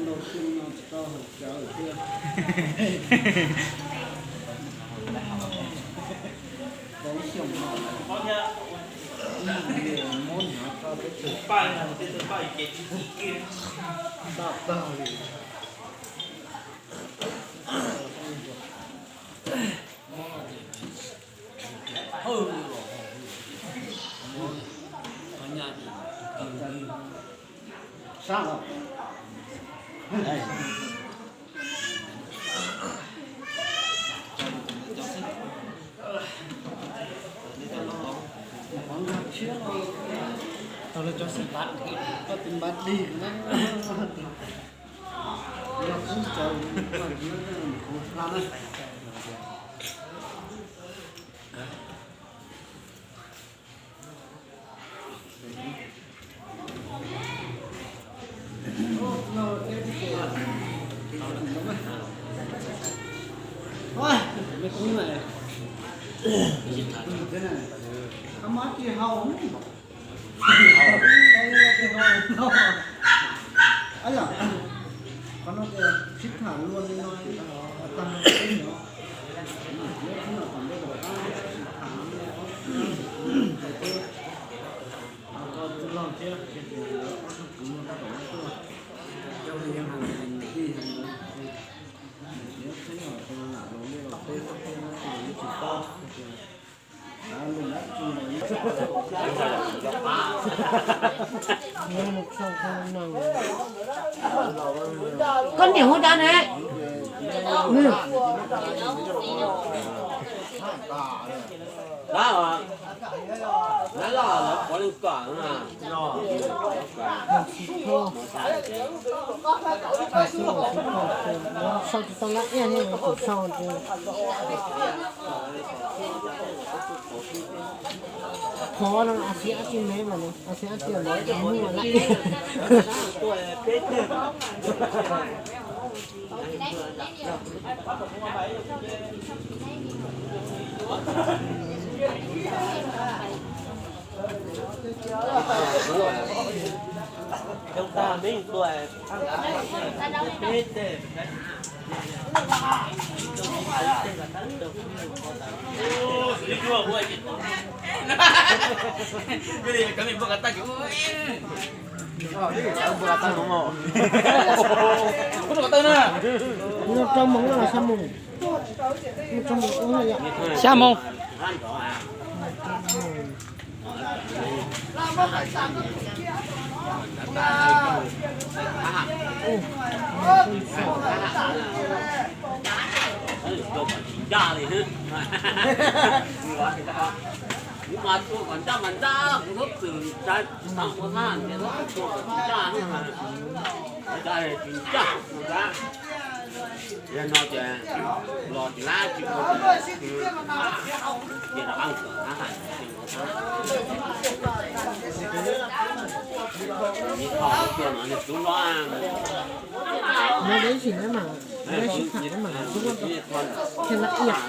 Ntau xyoo no tsis tau haus cawv thiab. Ntau xyoo no, muab hnyav tso peb tug paj, daj tag li. Sab los. Tau lawv cov xib pab, koj tus npab dig na. Yog kub tsaus, kuv hla na. Qhov no tias sib tham luag li no, tag no peb nyuam, nyob txhib no tom ntej tom qab sib tham, tsis tau txwj laug thiab, ces ob tug kwv no tab tom tuaj, coj li yog hais tij hais, nyob txhib no lam los liaj los teb xwb thiab, tsis tau. Koj niam hu dab ne? Sau tsis tau lab iaj thiab, kuv sau ces qhov no a xi ab tsi me mas a xi ab tsi los muaj lab iaj. Rau moos no, xya moos. Xya moos. Yog no ces los tsis lab tsis ua tias rov qab mus kom tab hais tias ua tab. Nws thaum tus no nws tub no, no deb tsis ne mas, deb tsis tham ne mas, tub no thiaj lab iaj.